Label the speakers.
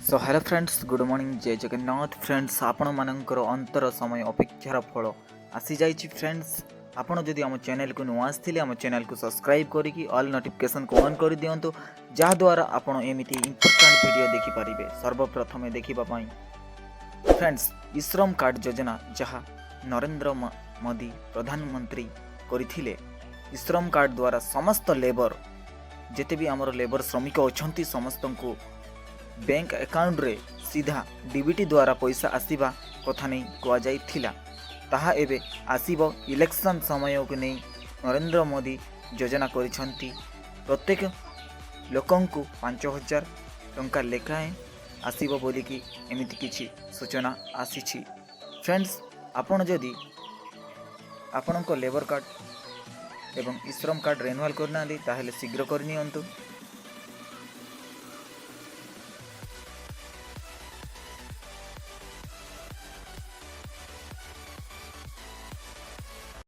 Speaker 1: So hello friends, good morning, Jay Jagannath. Friends, ଆପଣମାନଙ୍କର ଅନ୍ତର ସମୟ ଅପେକ୍ଷାର ଫଳ ଆସିଯାଇଛି। ଫ୍ରେଣ୍ଡସ୍, ଆପଣ ଯଦି ଆମ ଚ୍ୟାନେଲକୁ ନୂଆ ଆସିଥିଲେ, ଆମ ଚ୍ୟାନେଲକୁ ସବସ୍କ୍ରାଇବ୍ କରିକି ଅଲ୍ ନୋଟିଫିକେସନ୍କୁ ଅନ୍ କରିଦିଅନ୍ତୁ, ଯାହାଦ୍ୱାରା ଆପଣ ଏମିତି ଇମ୍ପୋର୍ଟାଣ୍ଟ ଭିଡ଼ିଓ ଦେଖିପାରିବେ ସର୍ବପ୍ରଥମେ ଦେଖିବା ପାଇଁ। ଫ୍ରେଣ୍ଡସ୍, ଇଶ୍ରମ କାର୍ଡ଼ ଯୋଜନା ଯାହା ନରେନ୍ଦ୍ର ମୋଦି ପ୍ରଧାନମନ୍ତ୍ରୀ କରିଥିଲେ, ଇଶ୍ରମ କାର୍ଡ଼ ଦ୍ୱାରା ସମସ୍ତ ଲେବର, ଯେତେ ବି ଆମର ଲେବର ଶ୍ରମିକ ଅଛନ୍ତି, ସମସ୍ତଙ୍କୁ ବ୍ୟାଙ୍କ ଆକାଉଣ୍ଟରେ ସିଧା ଡିବିଟି ଦ୍ୱାରା ପଇସା ଆସିବା କଥା ନେଇ କୁହାଯାଇଥିଲା। ତାହା ଏବେ ଆସିବ। ଇଲେକ୍ସନ୍ ସମୟକୁ ନେଇ ନରେନ୍ଦ୍ର ମୋଦି ଯୋଜନା କରିଛନ୍ତି। ପ୍ରତ୍ୟେକ ଲୋକଙ୍କୁ 5000 ଟଙ୍କା ଲେଖାଏଁ ଆସିବ ବୋଲିକି ଏମିତି କିଛି ସୂଚନା ଆସିଛି। ଫ୍ରେଣ୍ଡସ୍, ଆପଣ ଯଦି ଆପଣଙ୍କ ଲେବର କାର୍ଡ଼ ଏବଂ ଇଶ୍ରମ କାର୍ଡ଼ ରେନୁଆଲ୍ କରିନାହାନ୍ତି, ତାହେଲେ ଶୀଘ୍ର କରିନିଅନ୍ତୁ।